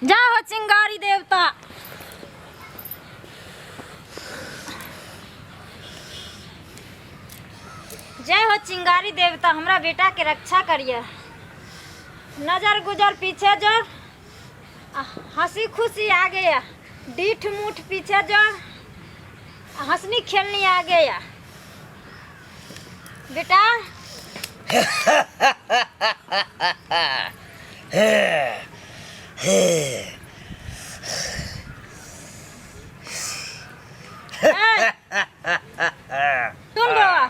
जा हो चिंगारी देवता। जय हो चिंगारी देवता, हमरा बेटा के रक्षा करिए। नजर गुजर पीछे जोर, आ हंसी खुशी आगे या, डीठ मूठ पीछे जोर, आ हंसनी खेलनी आगे या। बेटा ए, सुन बौआ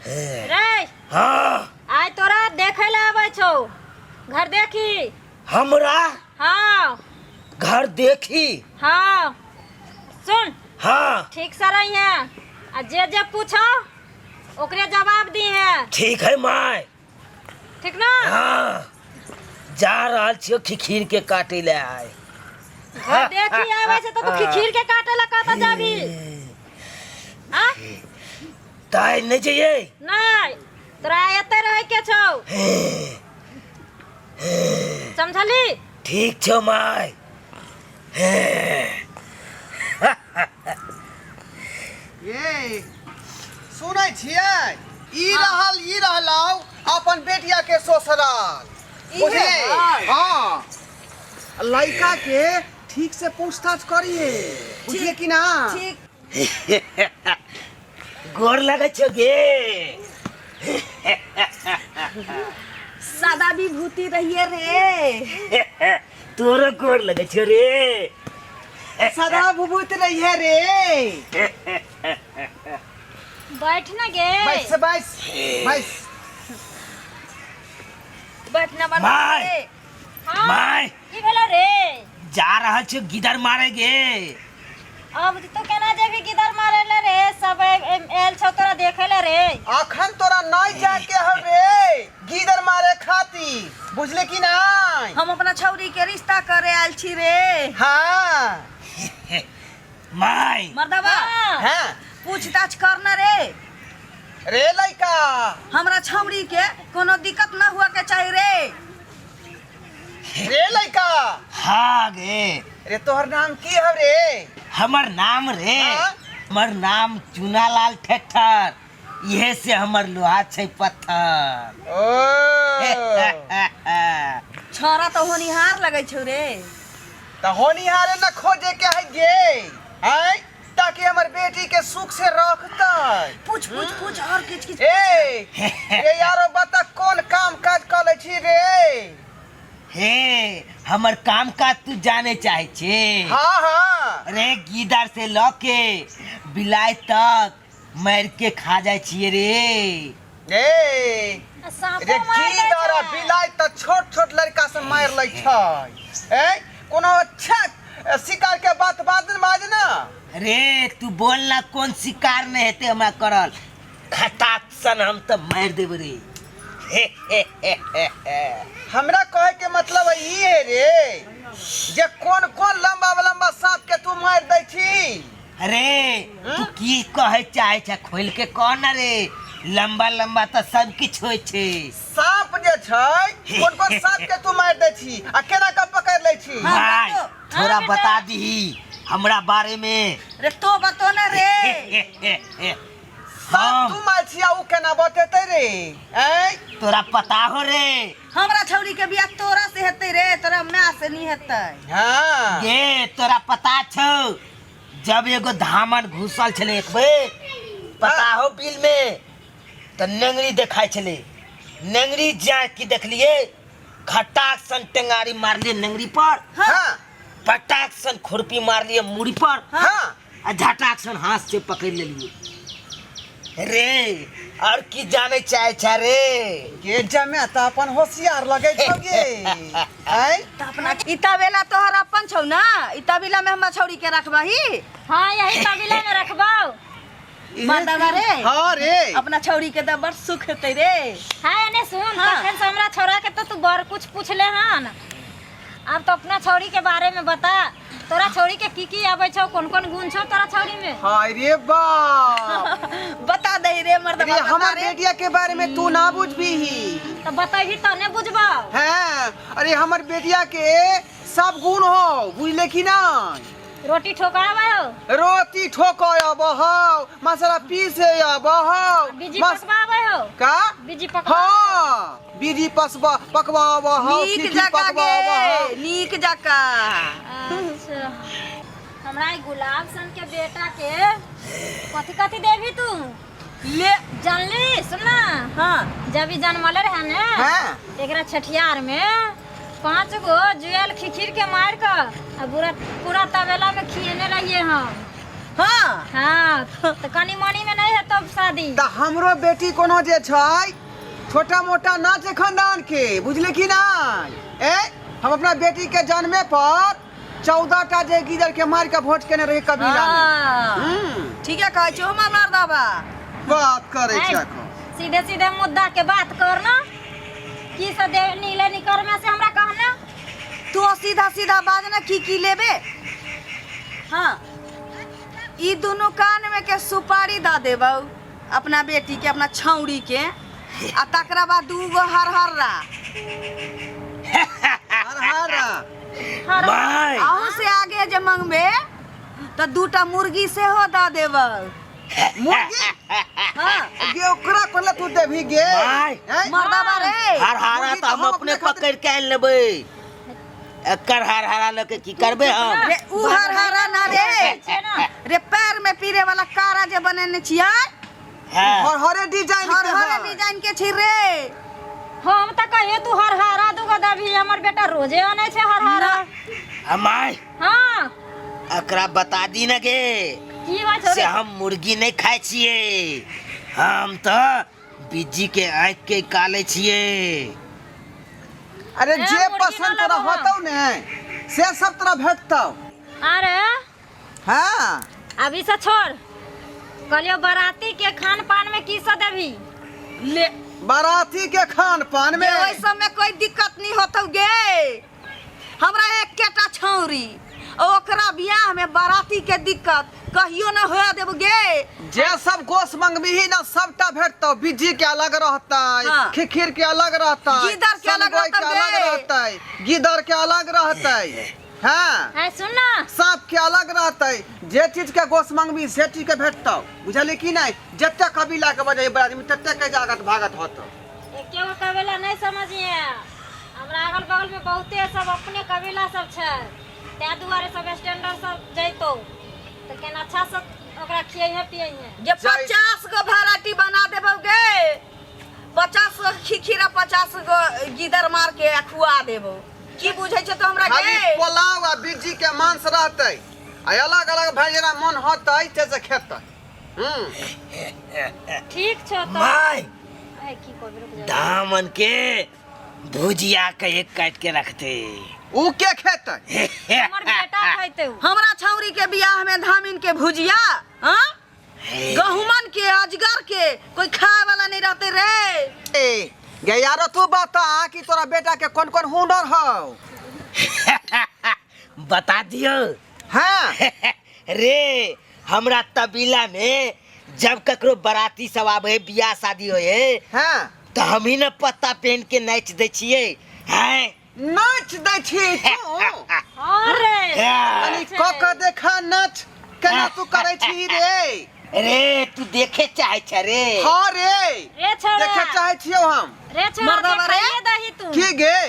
रे। हाँ। आइ तोरा देखे ले आबै छौ घर देखी। हमरा? हाँ। घर देखी? हाँ, सुन। हाँ। ठीक से रही है आ जे जे पूछो ओकरे जवाब दी है। ठीक है माय। ठीक ना? हाँ, जा रहल छियो खिखीर के काटे ले आए। घर देखी आवे छै तो तू खिखीर के काटे ला कतऽ जाबी? हाँ? ताय नहीं जाइए। नहीं, तोरा एते रहे के छौ, समझली? ठीक छौ माय। ये सुनै छियै, ई रहल ई रहलौ अपन बेटिया के ससुराल, बुझलियै? हाँ, लड़का के ठीक से पूछताछ करिए, बुझलियै कि ना? ठीक। गोर लगै छौ गे। सदा विभूति रहिए रे। तोरो गोर लगै छौ रे। सदा विभूति रहिए रे। बैठ ना गे। बैस बैस बैस। बैठ ना बड़। माय। हाँ, माय। की भेलो रे? जा रहल छियौ गिदर मारे गे। अब तू केना जेबी गिदर मारे ले रे? सब एल छौ तोरा देखे ले रे। अखन तोरा नहीं जाके हौ रे गिदर मारे खातिर, बुझले कि नहीं? हम अपना छौरी के रिश्ता करे आयल छी रे। हाँ। माय। मर्दवा। हाँ। हाँ। पूछताछ करना रे। रे लड़का, हमरा छौरी के कोनो दिक्कत न हुआ के चाही रे। रे लड़का। हाँ गे। रे तोहर नाम की हौ रे? हमर नाम रे? हाँ? हमर नाम चुनालाल ठेठर, इहे से हमर लोहा छै पत्थर। ओ छोरा तो होनिहार लगै छौ रे। त होनिहारे न खोजे के है गे, आय ताकि हमर बेटी के सुख से रखतै। पूछ पूछ पूछ और किछ किछ। ए रे यारो, बता कोन काम काज कर लै छी रे? हे, हमर काम काज तू जाने चाहे छे? हाँ हाँ। अरे गीदड़ से ल के बिलाई तक मार के खा जाय छिए रे। ए आ साँपो रे मार दै गीदड़ आ छै। बिलाई त छोट छोट लड़का से मार लै छै। ए कोनो अच्छा शिकार के बात बाद में बाज ना। रे तू बोल ना, कोन शिकार नहीं हेते हमरा करल, खटाक सन हम त मार देब रे। हमरा कहे के मतलब ई है रे जे कोन कोन लंबा लंबा सांप के तू मार दै छी। अरे तू की कहे चाहे छे, खोल के कह ना रे। लंबा लंबा त सब किछ होय छे। सांप जे छै, कोन कोन सांप के तू मार दै छी आ केना के पकड़ लै छी? हाँ, भाई बतो। थोड़ा हाँ, बेटा। बता दीही हमरा बारे में। रे तो बतो ना रे। सांप हम तू मार छी आ उ केना बतेतै रे? ऐं तोरा पता हो रे? हमरा छौरी के बियाह तोरा से हेतै रे, तोरा माय से नहीं हेतै। हाँ। गे तोरा पता छौ जब एगो धामन घुसल छलै एक बेर, पता हो बिल में त नेंगरी देखाइ छलै, नेंगरी जाय की देखलिए खटाक सन टेंगारी मारलिए नेंगरी पर। हाँ। पटाक सन खुरपी मारलिए मुड़ी पर। हाँ। आ झटाक सन हाथ से पकड़ लेलिए रे। और की जाने चाहे छा रे? गे जमे त अपन होशियार लगै छौ गे। आँय? त अपना ई तबेला तोहर अपन छौ ना, ई तबेला में हमरा छौरी के रखबही? हाँ, यही तबेला में रखबौ। मर्दावा रे। हाँ रे। अपना छौरी के त बड़ सुख हेतै रे। हाँ एने सुन। हाँ। तखन से हमरा छौरा के तो तू बड़ कुछ पूछले हन, अब तो अपना छौरी के बारे में बता। तोरा छौरी के की की आबै छौ, कोन कोन गुण छौ तोरा छौरी में? हाय रे बाप। बता दे रे मर्दवा, रे बता हमर रे। बेटिया के बारे में तू ना बुझबीही। तो बतैही तने बुझबौ। हैं, अरे हमर बेटिया के सब गुण हो, बुझले कि नहीं? रोटी ठोकावे हो? रोटी ठोके आबो हो, मसाला पीसे आबो हो। बीजी पकवावे हो? का? बीजी पकवा। हाँ, बीजी पसवा पकवाबो हो। नीक खिखी जका पकवाबो हो। गे, नीक जका। अच्छा, हमरा ई गुलाब सन के बेटा के कथी कथी देबी तू? ले। जानली, सुन ना। हाँ। जब ई जनमले रहे ने, हाँ। एकरा छठियार में 5 गो जुएल खिखिर के मार के आ पूरा पूरा तबेला में खिएने रहिए हम। हाँ। हाँ, तो कनी मनी में नहीं है तब शादी। तऽ हमरो बेटी कोनो जे छै छोटा मोटा ना छै खानदान के, बुझले कि नहीं? ए हम अपना बेटी के जन्मे पर 14 टा जे गीदड़ के मार के भोज केने रही कबीला में। हाँ। हम्म। ठीके कहै छौ हमर मर्दबा। बात करै छै ऐ, एखन। सीधे सीधे मुद्दा के बात कर ना, की से दे नीले निकर में से हमरा कहना। तू सीधा सीधा बाज ना, की की लेबे? हाँ, ई दुनू कान में के सुपारी द देबौ अपना बेटी के, अपना छौड़ी के, आ तकरा बाद दू गो हरहर्रा। हरहर्रा। हर माय। अहू से आगे जे मंगबे तऽ दूटा मुर्गी सेहो द देबौ। मुर्गी? हाँ। गे ओकरा कोला तू देबही गे? माय। हैं? मर्दबा रे। हरहरा मुर्गी तऽ हम तऽ हम अपने अपने खातिर- पकड़ के आनि लेबै, एकर हरहरा लऽ के की करबै हम? रे उ हरहरा ना रे, छै ना। रे पैर में पीरे वाला कारा जे बनेने छियै। हाँ। हरहरे डिजाइन के हरहरे है। डिजाइन के छी रे। हम तऽ कहियो तू हरहरा दूगो देबही, हमर बेटा रोजे अनै छै हरहरा। हमाय। हाँ। एकरा बता दी न गे। की बात छौ से रे? हम मुर्गी नहीं खाइ छियै, हम तऽ बिज्जी के आँखि के काले छियै। अरे ए, जे मुर्गी पसंद ना तोरा लेबो हम। होतौ ने से सब तोरा भेटतौ। अरे। हाँ। अभी से छोड़, कहलियो बाराती के खान पान में की सब देबही? ले। बाराती के खान पान में ओहि सब में कोई दिक्कत नहीं होतौ गे। हमरा एकेटा छौरी, ओकरा बियाह में बाराती के दिक्कत कहियो न होए देब गे। जे सब गोश मंगबीही ना सबटा भेटतौ। बिज्जी के अलग रहतै, हाँ। खिखिर के अलग रहतै, गीदड़ के अलग सनगोई के रहतौ अलग गे। रहतै, गीदड़ के अलग रहतै, हाँ। ऐ सुन ना। सांप के अलग रहतै। जे चीज के गोश मंगबी से चीज के भेटतौ, बुझली कि नहीं? जते कबीला के बजै बड़ा आदमी तते के जागत भागत होतौ। एके गो कबीला नहीं समझिए, हमरा अगल बगल में बहुते सब अपने कबीला सब छै, तै दुआरे सब स्टैंडर्ड सब जैतो तऽ केना अच्छा से ओकरा खियैहे पियैहे। जे 50 गो भेराइटी बना देबौ गे, 50 गो खिखिरा 50 गो गीदड़ मार के आ खुआ देबौ। की बुझै छै तो हमरा खाली गे? पुलाव आ बिज्जी के मांस रहतै आ अलग अलग भाई जेना मन होतै ते से खेतै। ठीक छौ तऽ। माय। ऐ, की कहबै, रुक जा। दामन के भुजिया के एक काट के रखते। ऊ के खेतै? हमर बेटा खैतै उ। हमरा छौरी के बियाह में धामिन के भुजिया, हाँ? गहुमन के अजगर के कोई खाए वाला नहीं रहते रे। ए गे यारो, तू बता कि तोरा बेटा के कौन कौन हुनर हौ? बता दियो। हाँ। रे हमरा तबीला में जब ककरो बराती सब आबे, बियाह शादी होए, हाँ। तो हम ही न पत्ता पहन के नाच दै छियै। हैं? नाच दै छी तू? हाँ रे। हाँ। कनी क के देखा नाच केना तू करै छी रे? रे तू देखे चाहे छ रे? हाँ रे। रे छोड़ा। देखे चाहे छियौ हम। रे छोड़ा, मर्दबा रे। देखाइए दही तू। की गे?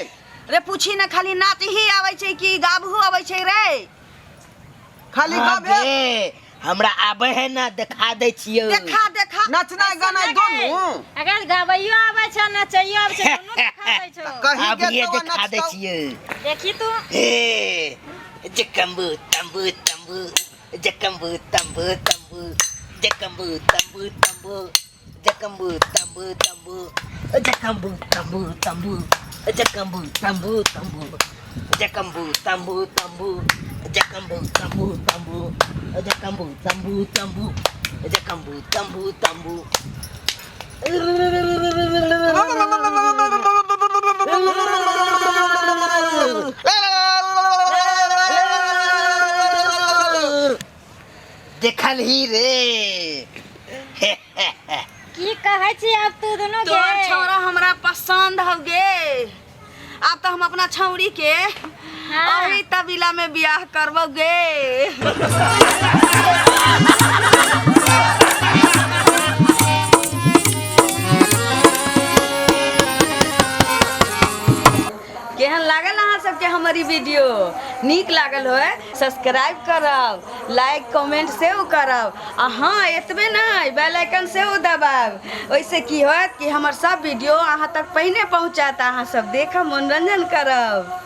रे पूछी ना, खाली नाच ही आबै छै कि गाबहु आबै छै रे? खाली हाँ गाबे। गे, हमरा आबे है ना, देखा दै छियौ। देखा देखा। नचनाइ गानाइ दुनू। अगर गाबैयो आबै छै नचैयो आबै छै, दुनू देखा दै छौ। कही अब के ये तो देखा दै नचतौ। छियौ। देखी तू। हे जकम्बू तम्बू तम्बू जकम्बू तम्बू तम्बू जकम्बू तम्बू तम्बू जकम्बू तम्बू तम्बू जकम्बू तम्बू तम्बू जकम्बू तम्बू तम्बू जकम्बू तम्बू तम्बू जकम्बू तम्बू तम्बू जकम्बू तम्बू तम्बू जकम्बू तम्बू तम्बू। देखल ही रे। की कहै छी अब तू दुनू गे? तोर छौड़ा हमरा पसंद हौ गे। आब तऽ हम अपना छौड़ी के हाँ। ओही तबीला में बियाह करबो गे। केहन लागल अहाँ सबके हमर ई वीडियो? नीक लागल होय सब्सक्राइब करब, लाइक कमेंट सेहो करब, आ हाँ एतबे नहि बेल आइकन सेहो दबाब। ओहिसँ की होयत कि हमर सब वीडियो अहाँ तक पहिने पहुँचत, अहाँ सब देखब, मनोरंजन करब।